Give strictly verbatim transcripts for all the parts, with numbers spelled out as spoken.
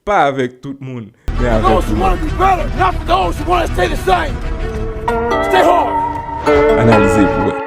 Pa avèk tout moun, men avèk ou menm. Those who want to be better, not for those who want to stay the same. Stay hard. Analize pou wè.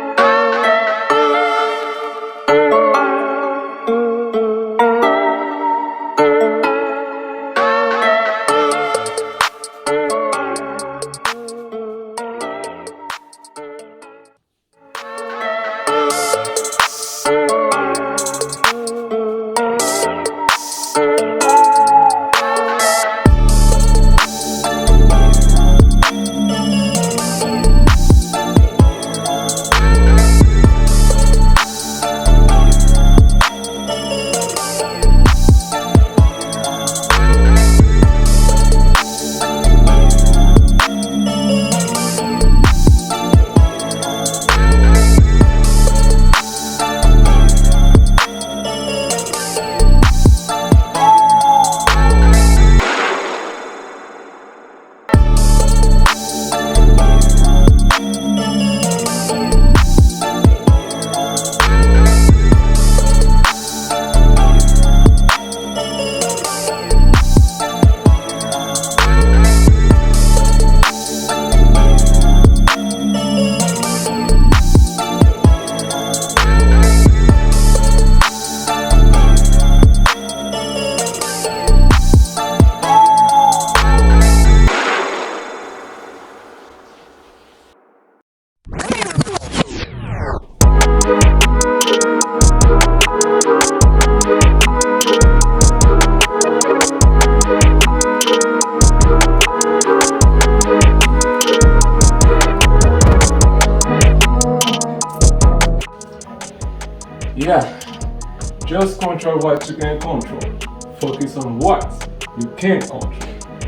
Yeah. Just control what you can control. Focus on what you can control.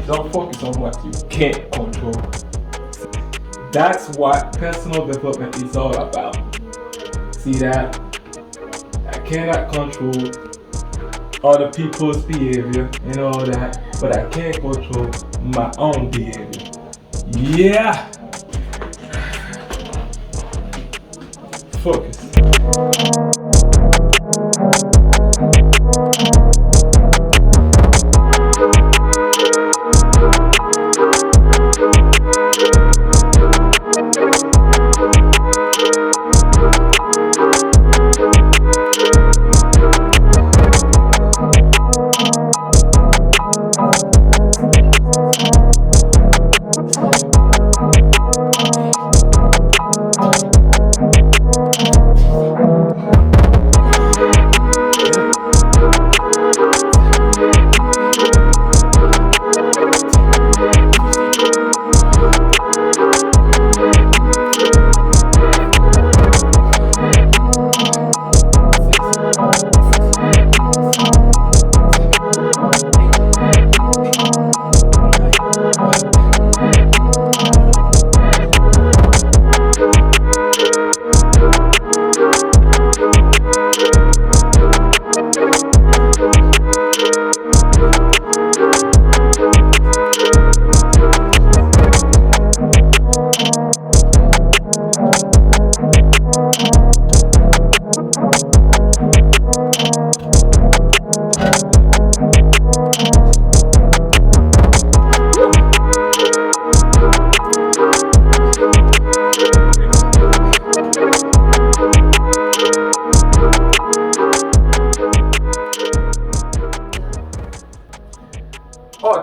Don't focus on what you can't control. That's what personal development is all about. See that? I cannot control other people's behavior and all that, but I can control my own behavior. Yeah! Focus.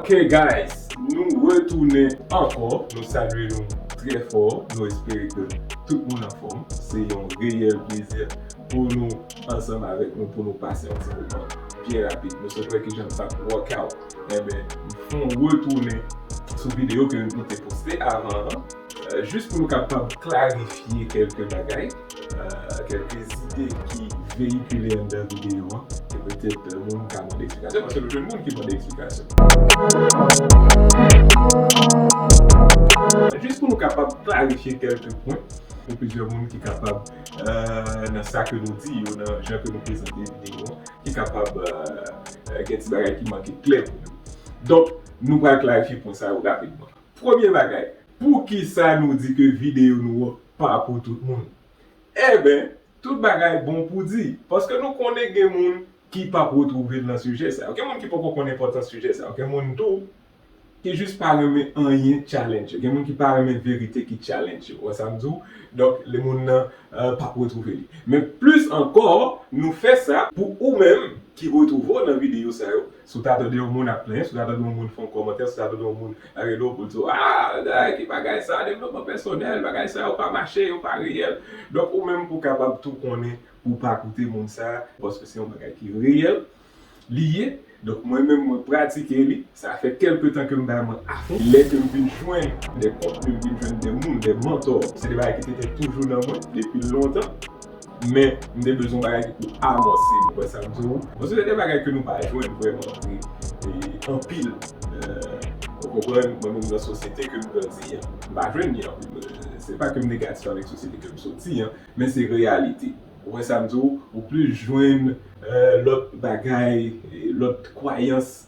Ok, guys, nou retounen ankò. Nou salye nou trè fò. Nou espere ke tout moun anfòm. Se yon reyèl plezi pou nou ansanm avèk nou, pou nou pase yon ti moman byen rapid. Nou sot wè kijan m t ap workout. Enben, m fè yon retounen sou videyo ke m te poste avan an. Euh, jis pou nou kapab klarifye kèlke bagay, euh, kèlke zide ki veyikile anndan videyo an, e petèt, euh, moun ka mande eksplikasyon, paske nou jwenn moun ki mande eksplikasyon. Jis pou nou kapab klarifye kèlke pwen, gen plizyè moun ki kapab, euh, nan sa ke nou di yo, nan jan ke nou prezante videyo an, ki kapab, euh, euh, gen ti bagay ki manke klè pou nou. Donk, nou pral klarifye pwen sa yo rapidman. Premye bagay, poukisa nou di ke videyo nou an pa pou tout moun? Enben, tout bagay bon pou di, paske nou konnen gen moun ki p ap retwouve l nan sijè sa yo. Gen moun ki poko konn enpòtans sijè sa yo. Gen moun tou ki jis pa renmen anyen challenge yo. Gen moun ki pa renmen verite ki challenge yo. Ou wè sa m di w? Donk, le moun nan uh, p ap retwouve li. Men plis ankò, nou fè sa pou ou menm ki retwouve w nan videyo sa yo. Si w ta tande yon moun ap plenyen, si w ta tande yon moun fè yon kòmantè, si w ta tande yon moun lage do pou l di w, ah, bagay, ki bagay sa, devlopman pèsonèl, bagay sa yo pa mache, yo pa reyèl. Donk, ou menm pou w kapab tou konnen pou w pa koute moun sa, paske se yon bagay ki reyèl, li ye. Donk, mwen menm, mwen pratike li. Sa fè kèlke tan ke m bay mwen afon. Lè ke m vin jwenn de kontni, m vin jwenn de moun, de mantò, se de bagay ki te, te toujou nan mwen depi lontan. Men, m te bezwen bagay ki pou amòse m, ou wè sa m di w? Paske se de bagay ke nou pa jwenn vrèman vre, e, anpil. Euh, ou konprann, mwen menm nan sosyete ke m grandi an, m pa jwenn li anpil. Se pa ke m negatif avèk sosyete ke m soti an, men se reyalite. Ou wè sa m di w? Ou plis jwenn euh, lòt bagay, lòt kwayans.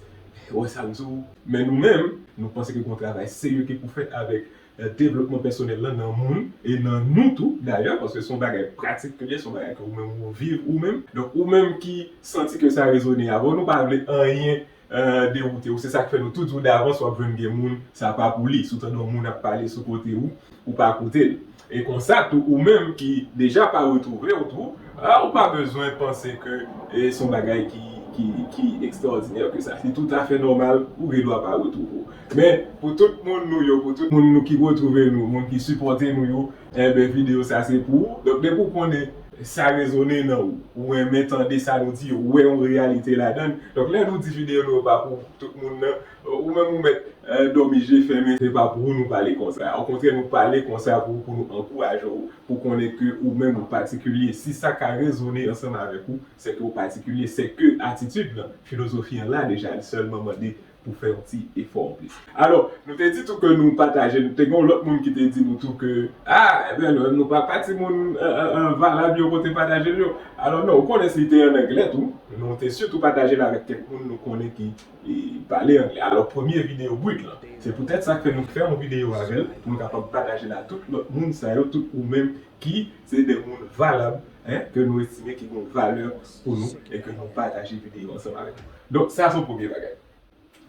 Ou wè sa m di w? Men nou menm, nou panse ke gen yon travay serye ki pou fèt avèk euh, devlopman pèsonèl lan nan moun e nan nou tou, dayè, paske se yon bagay pratik ke l ye, se yon bagay ke ou menm ou viv ou menm. Donk, ou menm ki santi ke sa rezone avè w, nou pa vle anyen euh, dewoute w. Se sa k fè nou tou di w davans w ap jwenn gen moun, sa pa pou li. Si w tande yon moun ap pale sou kote ou, ou pa koute l. E konsa tou, ou menm ki deja pa retwouve w tou, ah, ou pa bezwen panse ke eh, se yon bagay ki, ki, ki ekstraòdinè ke sa. Se toutafè nòmal, ou gen dwa pa retwouve w. Men, pou tout moun nou yo, pou tout moun nou ki retwouve nou, moun ki sipòte nou yo, enben, videyo sa se pou ou. Donk, depi w konnen sa rezone nan ou, ou renmen tande sa nou di yo, ou wè yon reyalite ladan l. Donk, lè nou di videyo nou yo pa pou tout moun nan, ou menm ou mèt euh, dòmi je fèmen, se pa pou ou nou pale konsa. Okontrè, nou pale konsa pou, pou nou ankouraje w, pou konnen ke ou menm ou patikilye. Si sa ka rezone ansanm avèk ou, se ke ou patikilye, se ke atitid lan, filozofi an la deja, li sèlman mande pou fè yon ti efò anplis. Alò, nou te di tou ke nou pataje, nou te gen yon lòt moun ki te di nou tou ke, ah, enben, nou, nou pa, pa timoun euh, euh, euh, valab yo pou te pataje l yo. Alò, non, ou konnen si te an anglè tou, nou te sitou pataje l avèk kèk moun nou konnen ki e, pale anglè. Alò, premye videyo brit lan. Se poutèt sa k fè nou fè yon videyo avè l, pou nou kapab pataje l a tout lòt moun sa yo, tout ou menm ki se de moun valab, en, ke nou estime ki gen valè pou nou, e ke nou pataje videyo ansanm avèk nou. Donk, sa se yon premye bagay.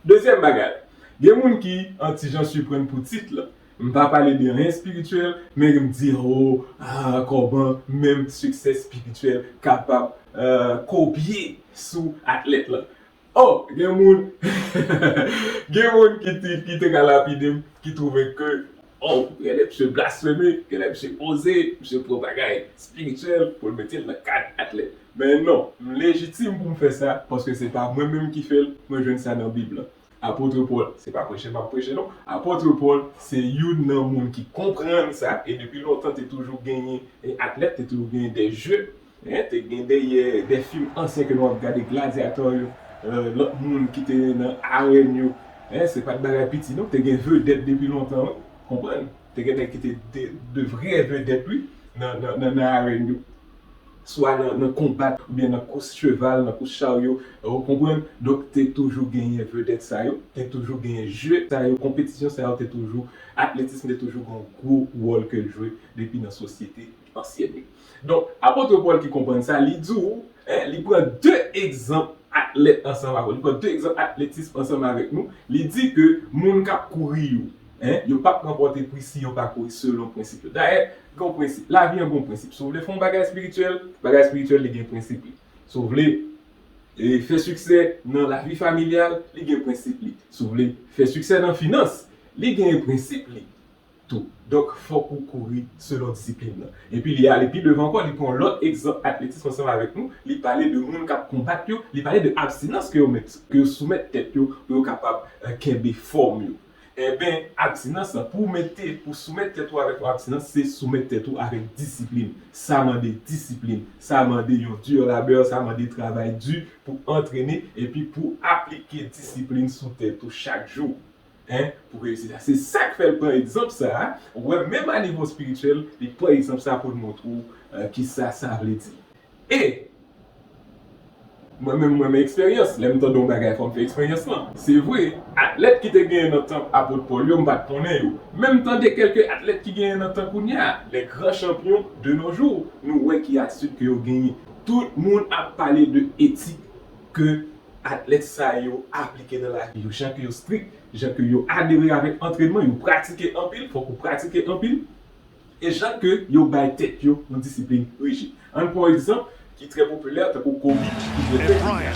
Dezyèm bagay, gen moun ki an ti jan siprann pou tit lan. M pa pale de anyen espirityèl, men m di, oh, ah, kòman menm siksè espirityèl kapab euh, kopye sou atlèt lan. Oh, gen moun, gen moun ki te, ki te ka lapide m, ki twouve ke, oh, genlè misye blasfeme, genlè misye oze, misye pran bagay espirityèl pou l mete l nan kad atlèt. Men non, m lejitim pou m fè sa, paske se pa mwen menm ki fè l, mwen jwenn sa nan Bib lan. Apot Pòl, se pa preche m ap preche non. Apot Pòl se youn nan moun ki konprann sa, e depi lontan te toujou genyen e atlèt, te toujou genyen de jeu, en, te gen dèyè de fim ansyen ke nou ap gade, gladyatò yo, euh, lòt moun ki te nan arèn yo, en, se pa t bagay piti non, te gen vedèt depi lontan, wi, konprann? Te gen nèg ki te de, de vrè vedèt, wi, nan, nan, nan, nan arèn yo. Swa nan, nan konbat, oubyen nan kous cheval, nan kous charyo, ou konprann? Donk, te toujou genyen vedèt sa yo, te toujou genyen jeu sa yo, konpetisyon sa yo te toujou, atletism te toujou gen yon gwo wòl ke l jwe depi nan sosyete ansyèn yo. Donk, apot Pòl ki konprann sa, li di w, en, li pran de egzanp atlèt ansanm avè w, li pran de egzanp atletism ansanm avèk nou, li di ke moun k ap kouri yo, en, yo p ap ranpòte pri si yo pa kouri selon prensip yo. Dayè, gen yon prensip. Lavi an gen yon prensip. Si w vle fè yon bagay espirityèl, bagay espirityèl li gen prensip li. Si w vle e, fè siksè nan lavi familyal, li gen prensip li. Si w vle fè siksè nan finans, li gen prensip li tou. Donk, fòk ou kouri selon disiplin nan. Epi li ale pi devan ankò, li pran lòt egzanp atletism ansanm avèk nou, li pale de moun k ap konbat yo, li pale de abstinans ke yo mèt, ke yo soumèt tèt yo pou yo kapab eh, kenbe fòm yo. Enben, abstinans lan, pou w mete, pou w soumèt tèt ou avèk yon abstinans, se soumèt tèt ou avèk disiplin. Sa mande disiplin, sa mande yon dur labeur, sa mande travay di pou antrene epi pou aplike disiplin sou tèt ou chak jou. En, pou reyisi sa. Se sa k fè l pran egzanp sa a. Ou wè, menm a nivo espirityèl, li pran egzanp sa pou l montre w eh, kisa sa vle di. E mwen menm, mwen menm eksperyans, lè m tande yon bagay, fò m fè eksperyans lan. Se vre, atlèt ki te genyen nan tan apot Pòl yo, m pa t konnen yo. Men m tande kèlke atlèt ki genyen nan tan kounye a, les grands champions de nos jours, nou wè ki atitid ke yo genyen. Tout moun ap pale de etik, ke atlèt sa yo aplike nan lavi yo, jan ke yo strik, jan ke yo adere avèk antrènman, yo pratike anpil, fòk ou pratike anpil, e jan ke yo bay tèt yo yon disiplin rijid. Ann pran yon egzanp ki trè popilè, tankou Kobe, ki jwe trè popilè.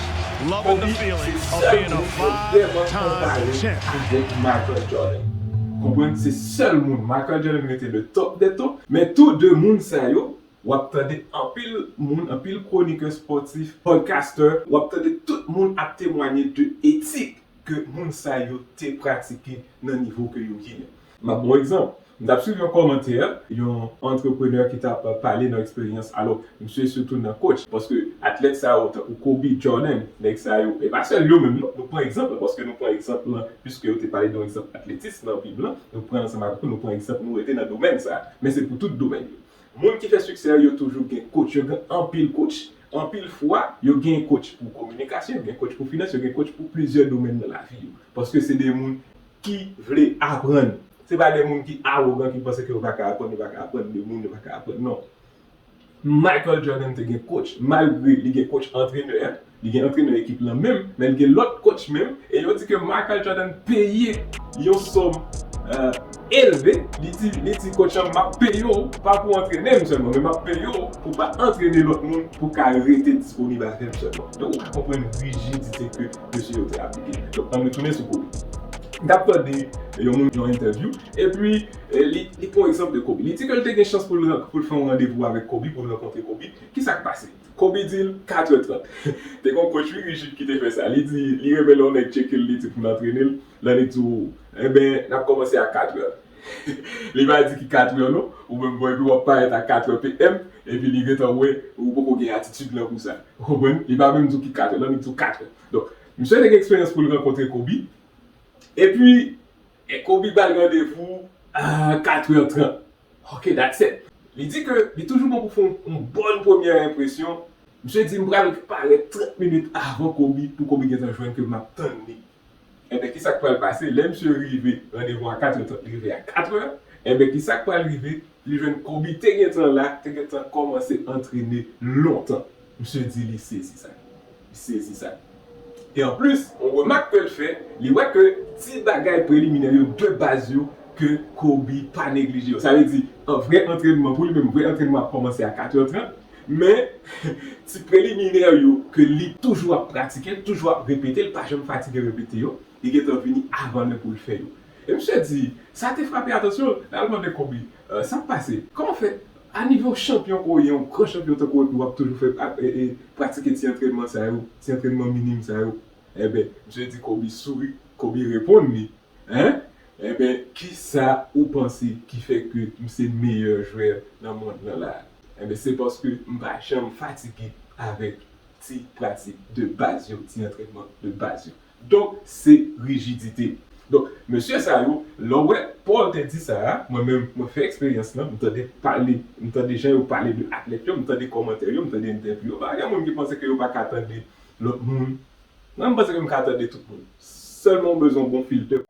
Kobe se sèl moun yo vrèman konpare avèk Michael Jordan. Konprann, se sèl moun, Michael Jordan rete le top des tops, men tou de moun sa yo, w ap tande anpil moun, anpil kronikè spòtif, podcaster, w ap tande tout moun ap temwanye de etik ke moun sa yo te pratike nan nivo ke yo ye a. M ap ba w egzanp. M t ap swiv yon kòmantè, yon antreprenè ki t ap pale nan eksperyans, alò, misye sitou nan coach, paske atlèt sa yo, tankou Kobe, Jordan, nèg sa yo, e pa sèl yo menm, non, nou pran egzanp lan, paske nou pran egzanp lan, piske yo te pale de yon egzanp atletis nan Bib lan, nou pran ansanm avèk nou, nou pran egzanp, nou rete nan domèn sa a, men se pou tout domèn yo. Moun ki fè siksè yo toujou gen coach, yo gen anpil coach, anpil fwa, yo gen coach pou kominikasyon, yo gen coach pou finans, yo gen coach pou plizyè domèn nan lavi yo. Paske se de moun ki vle aprann. Se pa de moun ki awogan, ki panse ke yo pa ka aprann, yo pa ka aprann de moun, yo pa ka aprann, non. Michael Jordan te gen coach, malgre li gen coach antrenè, li gen antrenè ekip lan menm, men li gen lòt coach menm, e yo di ke Michael Jordan peye yon sòm, euh, elve, li di, li di coach lan, "M ap peye w, pa pou antrene m sèlman, men m ap peye w pou pa antrene lòt moun, pou ka rete disponib avè m sèlman." Donk, ou ka konprann rijidite ke mesye yo te aplike. Donk, ann retounen sou Kobe. M t ap tande yon moun yon entèvyou, epi, eh, li, li pran egzanp de Kobe. Li di ke l te gen chans pou l, pou l fè yon randevou avèk Kobe, pou l rankontre Kobe. Ki sa k pase? Kobe di l, "Katrè trant." Te gen yon coach, wi, rijid ki te fè sa. Li di, li rele yon nèg, tcheke l, li di pou l antrene l. Lè nèg di w, "Enben, n ap kòmanse a katrè." Li pa di ki katrè non, ou menm bon, epi w ap parèt a katrè P M, epi li gentan wè ou poko gen atitid lan pou sa. Ou konprann? Li pa menm di w ki katrè, lè nèg di w katrè. Donk, misye te gen eksperyans pou l rankontre Kobe. Epi, e Kobe ba l randevou a katrè trant. Ok, that's it. Li di ke li toujou bon pou fè yon, yon bòn premyè enpresyon. Misye di, "M pral parèt trant minit avan Kobe, pou Kobe gentan jwenn ke m ap tann li." Enben, ki sa k pral pase? Lè misye rive, randevou a katrè trant, li rive a katrè, enben, ki sa k pral rive? Li jwenn Kobe te gentan la, te gentan kòmanse antrene lontan. Misye di li sezi sa. Li sezi sa. E anplis, yon remak ke l fè, li wè ke ti bagay preliminè yo, de baz yo, ke Kobe pa neglije yo. Sa vle di, an vrè antrènman pou li menm, vrè antrènman ap kòmanse a katrè trant, men ti preliminè yo ke li toujou ap pratike, toujou ap repete, li pa janm fatige repete yo, li gentan vini avan lè pou l fè yo. E misye di, sa te frape atansyon l, l al mande Kobe, "Euh, sa k pase? Kòman fè, a nivo chanpyon ke w ye, yon gran chanpyon tankou w, epi w ap toujou fè, ap, e, e, pratike ti antrènman sa yo, ti antrènman minim sa yo?" Enben, misye di Kobe souri, Kobe reponn li, "Hein? Enben, ki sa ou panse ki fè ke m se meyè jwè nan mond lan la a? Enben, se paske m pa janm fatige avèk ti pratik de baz yo, ti antrènman de baz yo." Donk, se rijidite. Donk, mesye sa yo, lè w wè Paul te di sa a, mwen menm, mwen fè eksperyans lan, m tande pale, m tande jan yo pale de atlèt yo, m tande kòmantè yo, m tande entèvyou yo. Pa gen moun ki panse ke yo pa ka tande lòt moun. Mwen, m panse ke m ka tande tout moun. Sèlman, w bezwen yon bon filtè.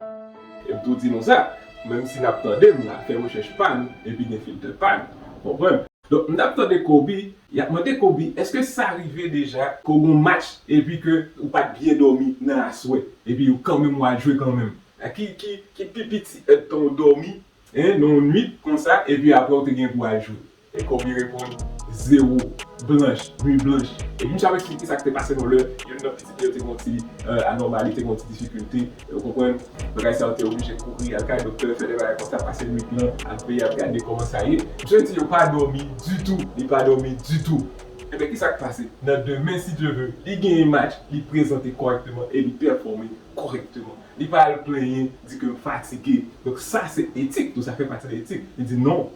E m tou di nou sa, menm si n ap tande m la, fè rechèch pa nou, epi gen filtè pa nou. Konprann? Donk, m t ap tande Kobe, y ap mande Kobe, èske sa rive deja ke w gen yon match epi ke ou pa t byen dòmi nan aswè, epi ou kanmenm w al jwe kanmenm? Ki, ki, ki pi piti èdtan w dòmi, hein, nan yon nwit konsa, epi apre w te gen pou al jwe? E Kobe reponn, zewo, blanch, nwi blanch. Epi misye ap eksplike sa k te pase nou lè youn nan pitit li yo te gen yon ti, euh, anòmali, te gen yon ti difikilte, ou konprann? Bagay sa yo te oblije kouri, al kay doktè, fè de bagay konsa, pase nwit lan, ap veye, ap gade kòman sa ye. Misye di yo pa dòmi ditou, li pa dòmi ditou. Enben, ki sa k pase? Nan demen, si Dye vle, li genyen match, li prezante kòrèkteman e li pèfòme kòrèkteman. Li pa al plenyen, di ke m fatige. Donk, sa se etik, tou sa fè pati de etik. Li di, "Non,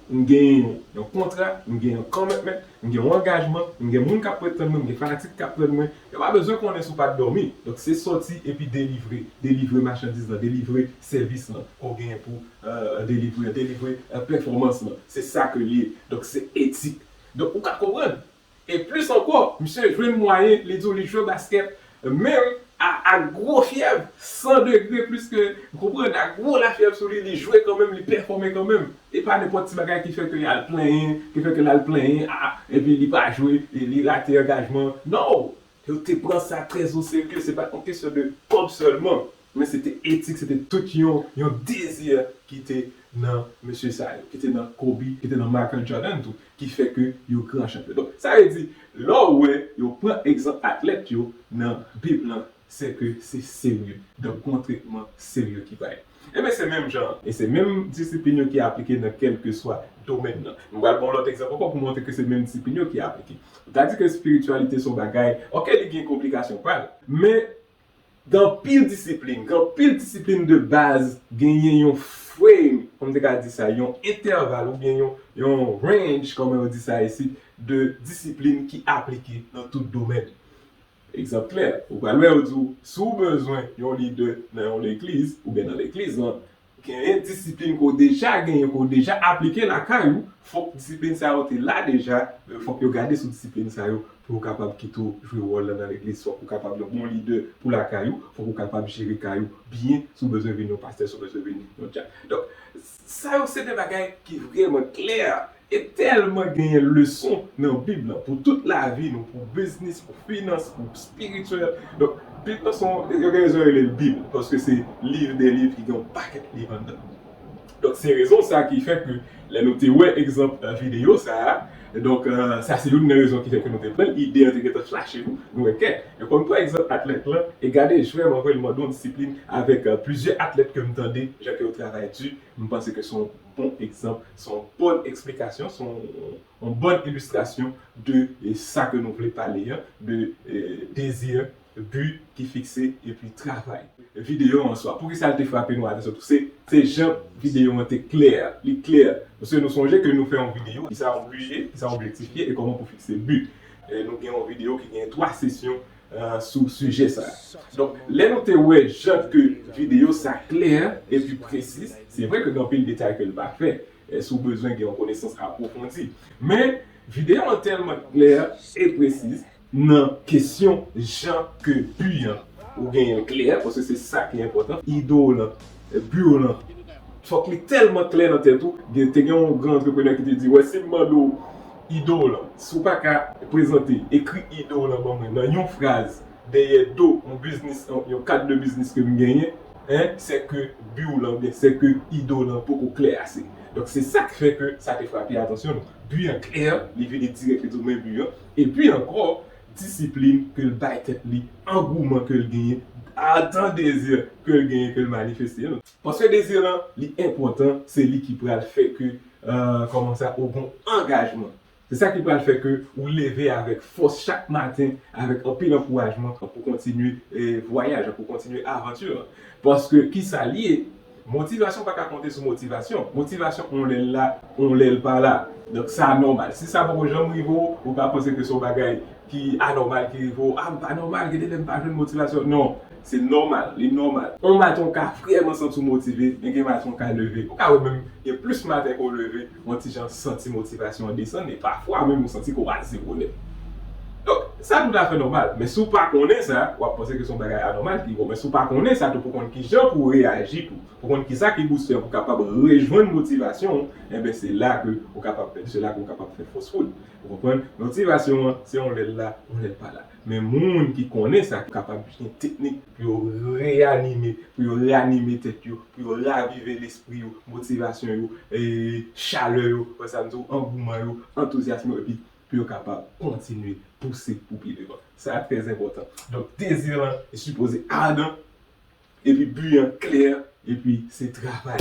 m gen yon, yon kontra, m gen yon commitment, m gen yon angajman, m gen moun k ap ret tann mwen, m gen fanatik k ap tann mwen. Yo pa bezwen konnen si w pa t dòmi." Donk, se sòti epi delivre, delivre machandiz lan, delivre sèvis lan ke w genyen pou, euh, delivre, delivre, euh, pèfòmans lan. Se sa ke l ye. Donk, se etik. Donk, ou ka konprann. E plis ankò, misye jwenn mwayen, li di w li jwe baskèt, menm a, a gwo fyèv, san degre plis ke, ou konprann, a gwo lafyèv sou li, li jwe kanmenm, li pèfòme kanmenm. E pa nenpòt ti bagay ki fè ke y al plenyen, ki fè ke l al plenyen, a, epi li pa jwe, li, li rate angajman. Non! Yo te pran sa trè o serye, se pa t yon kesyon de kòb sèlman, men se te etik, se te tout yon, yon dezi ki te nan mesye sa yo, ki te nan Kobe, ki te nan Michael Jordan tou, ki fè ke yo gran chanpyon. Donk, sa vle di, lè w wè yo pran egzanp atlèt yo nan Bib lan, se ke se serye. Donk, gon tretman serye ki bay. Ebyen, se menm jan, e se menm disiplin yo ki aplike nan kèlkeswa domèn nan. M pral ba w lòt egzanp ankò pou montre ke se menm disiplin yo ki aplike. Ou ta di ke espirityalite se yon bagay, oke, li gen konplikasyon pa l, men gen anpil disiplin, gen anpil disiplin de baz, genyen yon frame, kòm te ka di sa, yon entèval oubyen yon, yon range, kòman yo di sa isit, de disiplin ki aplike nan tout domèn. Egzanp klè, ou pral wè yo di w, si w bezwen yon lidè nan yon legliz, oubyen nan legliz lan, genyen disiplin ke w deja genyen, ke w deja aplike lakay ou, fòk disiplin sa yo te la deja, fòk yo gade sou disiplin sa yo pou yo kapab kite w jwe wòl lan nan legliz, fòk ou kapab yon bon lidè pou lakay ou, fòk ou kapab jere kay ou byen, si w bezwen vin yon pastè, si w bezwen vin yon dyak. Donk, sa yo se de bagay ki vrèman klè, e tèlman genyen leson nan Bib lan pou tout lavi nou, pou biznis, pou finans, pou espirityèl. Donk, Bib lan se yon, yo gen rezon rele l Bib, paske se liv de liv ki gen yon pakèt liv anndan. Donk, se rezon sa ki fè ke lè nou te wè egzanp, eh, videyo sa a, donk, eh, sa se youn nan rezon ki fè ke nou te pran l, ide an te gentan flache nou, nou wè kè. Yo konn pran egzanp atlèt lan, e gade jwè m anvoye l mande yon disiplin avèk, eh, plizyè atlèt ke m tande, jan ke yo travay di, m panse ke se yon bon egzanp, se yon bòn eksplikasyon, se yon, yon bòn ilistrasyon de, eh, sa ke nou vle pale an, de, eh, dezi, bi ki fikse, epi travay. Videyo an swa, poukisa l te frape nou atansyon tou? Se, se jan videyo an te klè, li klè. Paske nou sonje ke nou fè yon videyo, kisa yon bi ye, kisa yon objektif ye, e kòman pou fikse bi. E nou gen yon videyo ki gen twa sesyon, eh, sou sijè sa a. Donk, lè nou te wè jan ke videyo sa klè epi presiz, se vre ke gen anpil detay ke l pa fè. Eh, si w bezwen gen yon konesans apwofondi. Men, videyo an tèlman klè e presiz nan kesyon jan ke bi an ou genyen l klè, paske se sa ki enpòtan. Ido w lan, eh, bi w lan, fòk li tèlman klè nan tèt ou. Gen, te gen yon gran antreprenè ki te di, wè, si m mande w ido w lan, si w pa ka prezante, ekri ido w lan ban mwen nan yon fraz, dèyè do yon biznis, yon, yon kad de biznis ke m genyen, en, se ke bi w lan, oubyen se ke ido w lan poko klè ase. Donk, se sa k fè ke sa te frape atansyon nou. Bi an klè, li vini dirèk, li di w men bi an. Epi ankò, disiplin ke l bay tèt li, angouman ke l genyen, adan dezi ke l genyen, ke l manifeste an. Paske dezi lan, li enpòtan, se li ki pral fè ke, eh, kòman sa, ou gon angajman. Se sa ki pral fè ke ou leve avèk fòs chak maten, avèk anpil ankourajman pou kontinye, eh, vwayaj, pou kontinye avanti an. Paske kisa l ye? Motivasyon pa ka konte sou motivasyon. Motivasyon, on lè l la, on lè l pa la. Donk, sa nòmal. Si sa poko janm rive w, ou pa panse ke se yon bagay ki anòmal ki rive w. A, m pa nòmal, gen de lè m pa jwenn motivasyon. Non, se nòmal, li nòmal. On maten, w ka vrèman santi w motive, men gen maten, w ka leve. Ou ka wè menm, gen plis maten ke w leve, yon ti jan santi motivasyon an desann, e pafwa menm ou santi ke w a zewo nèt. Donk, sa toutafè nòmal. Men si w pa konnen sa, w ap panse ke se yon bagay anòmal ki rive w. Men si w pa konnen sa tou, pou konn kijan pou w reyaji tou, pou konn kisa ki booster pou w kapab rejwenn motivasyon w, enben, se la ke ou kapab, se la ke ou kapab fè fòs wout. Ou konprann? Motivasyon an, se yon lè l la, yon lè l pa la. Men moun ki konnen sa, ki kapab gen teknik pou yo reyanime, pou yo ranime tèt yo, pou yo ravive lespri yo, motivasyon yo, e, chalè yo, wè sa m di w, angouman yo, antouzyasm yo, epi pou yo kapab kontinye pouse pou pi devan. Sa a trè enpòtan. Donk, dezi lan, li sipoze adan, epi bi an klè, epi se travay.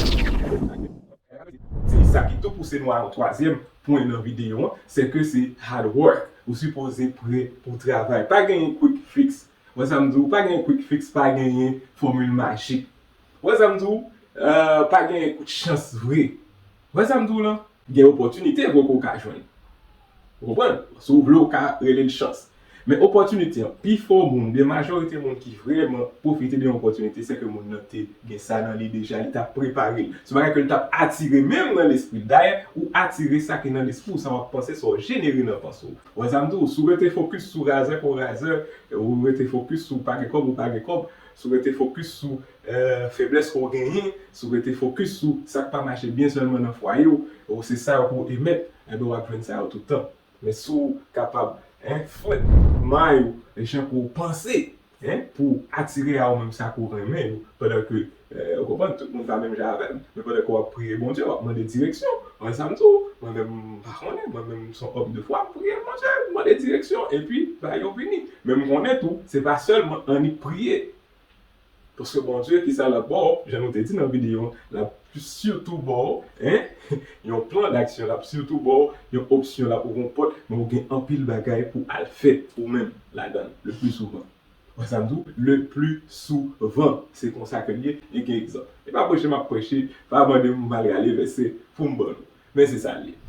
Se sa ki tou pouse nou a yon twazyèm pwen nan videyo an, se ke se hard work. Ou sipoze prè pou travay. Pa genyen quick fix. Wè sa m di w, pa genyen quick fix, pa genyen fòmil majik. Wè sa m di w, eh, pa genyen kout chans vre. Wè sa m di w lan? Gen opòtinite vre ke w ka jwenn. Ou konprann? Si w vle, w ka rele l chans. Men opòtinite an, pifò moun, oubyen majorite moun ki vrèman pwofite de yon opòtinite, se ke moun nan te gen sa nan li deja, li t ap prepare l. Se yon bagay ke l t ap atire menm nan lespri l. Dayè, ou atire sa ki nan lespri w, sa w ap panse, sa w jenere nan panse w. Wè sa m di w, si w rete fokis sou razè ke w razè, ou rete fokis sou pa gen kòb, ou pa gen kòb, si w rete fokis sou, eh, feblès ke w genyen, si w rete fokis sou sa k pa mache byen sèlman nan fwaye w, ou se sa yo pou w emèt, enben w ap jwenn sa yo tout tan. Men si w kapab, en, fwèt pou may ou, jan ke w panse, en, pou atire a ou menm sa ke w renmen yo, pandan ke, eh, ou konprann, tout moun pa menm jan avè m, men pandan ke w ap priye Bondye, w ap mande direksyon. Wè sa m di w, mwen menm m pa konnen, mwen menm m se yon òm de fwa, m priye Bondye, m mande direksyon, epi bagay yo vini. Men m konnen tou, se pa sèlman annik priye. Paske Bondye, kisa l ap ba w, jan nou te di nan videyo an, l ap sitou ba w, en, yon plan d'action, l ap sitou ba w yon opsyon, l ap ouvri yon pòt, men ou gen anpil bagay pou al fè ou menm ladan l, le plus souvent. Wè sa m di w, le plus souvent. Se konsa ke l ye, e gen egzanp. E pa preche m ap preche, pa mande m m al rale vèsè pou m ban nou. Men se sa l ye.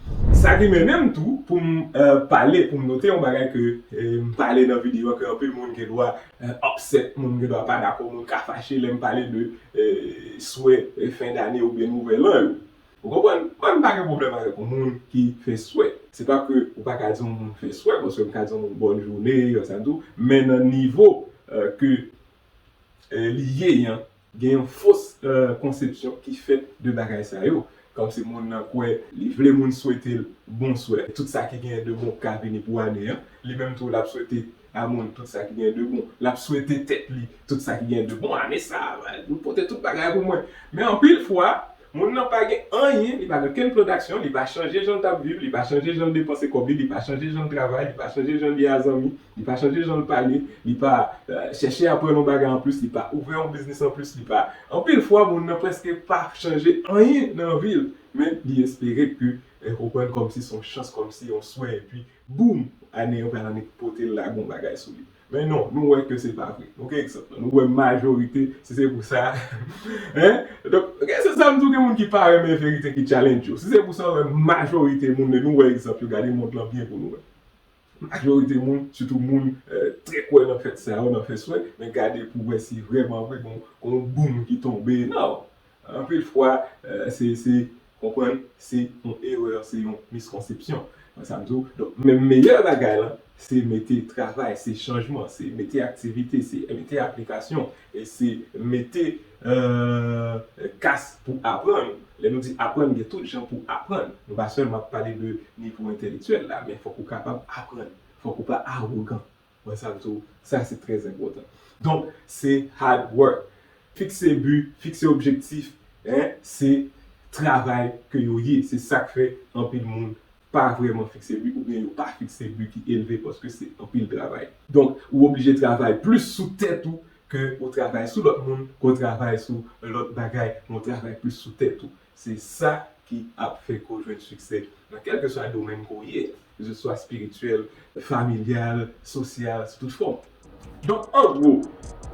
Sa ki mennen m tou pou m, eh, pale, pou m note yon bagay ke, eh, m pale nan videyo an, ke anpil moun gen dwa, eh, upset, moun gen dwa pa dakò, moun ka fache lè m pale de, eh, swè, eh, fen dane oubyen nouvèl an yo. Ou konprann? Mwen, m pa gen pwoblèm avèk yon moun ki fè swè. Se pa ke ou pa ka di yon moun fè swè, paske m ka di yon moun bòn jounen, sa tou. Men nan nivo, eh, ke, eh, li ye an, gen yon fos, eh, konsepsyon ki fèt de bagay sa yo. Kòmsi moun nan kwè li vle moun swete l bon swè. Tout sa ki genyen de bon ka vini pou ane an. Li menm tou, l ap swete a moun tout sa ki genyen de bon. L ap swete tèt li tout sa ki genyen de bon. Ane sa, nou pote tout bagay pou mwen. Men anpil fwa, moun nan pa gen anyen, li pa gen okenn plan d'action, li pa chanje jan l t ap viv, li pa chanje jan l depanse kòb li, li pa chanje jan l travay, li pa chanje jan l ye a zanmi, li pa chanje jan l pale, li pa, eh, chèche aprann yon bagay anplis, li pa ouvè yon biznis anplis, li pa. Anpil fwa, moun nan prèske pa chanje anyen nan vi l, men li espere ke, eh, konprann kòmsi se yon chans, kòmsi yon swè, epi boum, ane an pral annik pote l lage yon bagay sou li. Men non, nou wè ke se pa vre. Nou gen egzanp lan. Nou wè majorite, si se pou sa, en? Donk, gen, se sa m di w, gen moun ki pa renmen verite ki challenge yo. Si se pou sa, w wè majorite moun, nou wè egzanp yo, gade mond lan byen pou nou wè. Majorite moun, sitou moun, eh, trè kwè nan fèt sa yo, nan fè swè, men gade pou wè si vrèman vre gon, gon boum ki tonbe. Non. Anpil fwa, eh, se, se, konprann, se yon erè, se yon miskonsepsyon. Wè sa m di w? Donk, men meyè bagay lan, se mete travay, se chanjman, se mete aktivite, se mete aplikasyon, e se mete, eh, kas pou aprann. Lè nou di aprann, gen tout jan pou aprann. Nou pa sèlman ap pale de nivo entèlektyèl la, men fòk ou kapab aprann. Fòk ou pa awogan. Wè sa m di w, sa se trè enpòtan. Donk, se hard work. Fikse bi, fikse objektif, en, se travay ke yo ye. Se sa k fè anpil moun pa vrèman fikse bi oubyen yo pa fikse bi ki elve paske se anpil travay. Donk, ou oblije travay plis sou tèt ou ke ou travay sou lòt moun, ke ou travay sou lòt bagay, men ou travay plis sou tèt ou. Se sa ki ap fè ke w jwenn siksè nan kèlkeswa domèn ke w ye, ke se swa espirityèl, familyal, sosyal, sou tout fòm. Donk, an gwo,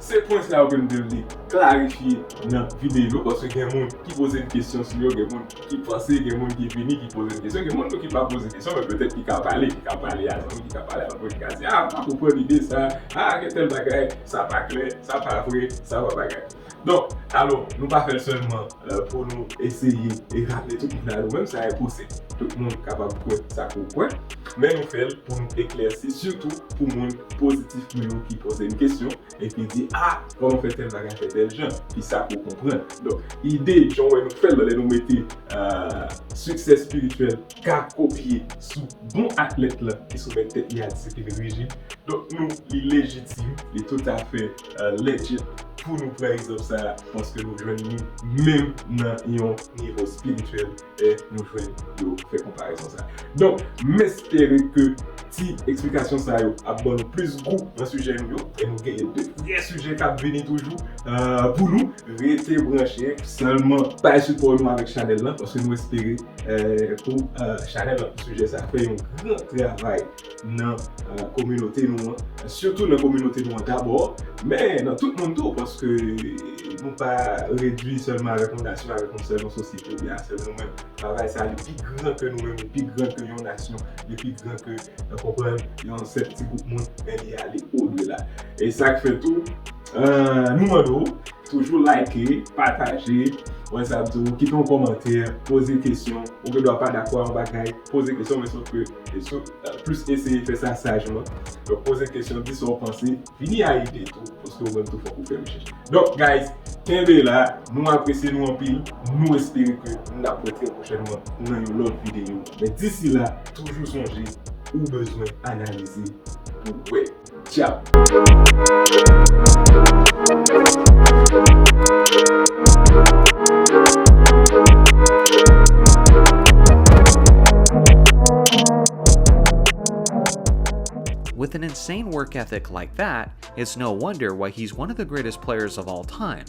se pwen sa yo ke m te vle klarifye nan videyo, paske gen moun ki poze m kesyon sou yo, gen moun ki panse, gen moun ki vini, ki poze m kesyon, gen moun tou ki pa poze kesyon, men petèt ki ka pale, ki ka pale a zanmi, ki ka pale a zanmi, ki ka di, "A, m pa konprann ide sa, a, gen tèl bagay, sa pa klè, sa pa vre, sa pa bagay." Donk, alò, nou pa fè l sèlman, eh, pou nou eseye e raple tout moun la, nou menm sa enposib. Tout moun kapab kwè sa ke w kwè, men nou fè l pou nou eklèsi, sitou pou moun pozitif nou yo ki poze n kesyon e ki di, "A, kòman fè tèl bagay fè tèl jan? Kisa ke w konprann?" Donk, ide, jan w wè nou fè l, lè nou mete, eh, siksè espirityèl ka kopye sou bon atlèt la ki soumèt tèt li a disiplin rijid. Donk, nou, li lejitim, li toutafè, eh, legit pou nou pran egzanp sa a, paske nou jwenn li menm nan yon nivo espirityèl, e nou jwenn yo fè konparezon sa a. Donk, m espere ke ti eksplikasyon sa yo ap ban nou plis gou nan sijè nou yo, e nou genyen de vrè sijè k ap vini toujou, eh, pou nou. Rete branche, sèlman pa sipò nou avèk chanèl lan, paske nou espere, eh, pou, eh, chanèl lan, pou sijè sa a fè yon gran travay nan, eh, kominote nou an, sitou nan kominote nou an dabò, men nan tout moun tou, paske nou pa redui sèlman avèk yon nasyon, avèk yon sèl, yon sosyete, oubyen a sèl nou menm. Travay sa a, li pi gran ke nou menm, li pi gran ke yon nasyon, li pi gran ke, eh, konprann, yon sèl ti gwoup moun, men li ale odela. E sa k fè tou, eh, nou mande w, toujou like, pataje, wè sa m di w, kite yon kòmantè, poze kesyon, ou gen dwa pa dakò a yon bagay, poze kesyon, men sòf ke, e sou, eh, plis eseye fè sa sajman. Donk, poze kesyon, di sa w panse, vini a ide tou, paske ou menm tou fòk ou fè rechèch. Donk, guys, kenbe la, nou apresye nou anpil, nou espere ke n ap wè trè pwochènman nan yon lòt videyo. Men disi la, toujou sonje, ou bezwen analize pou w wè. Ciao. With an insane work ethic like that, it's no wonder why he's one of the greatest players of all time.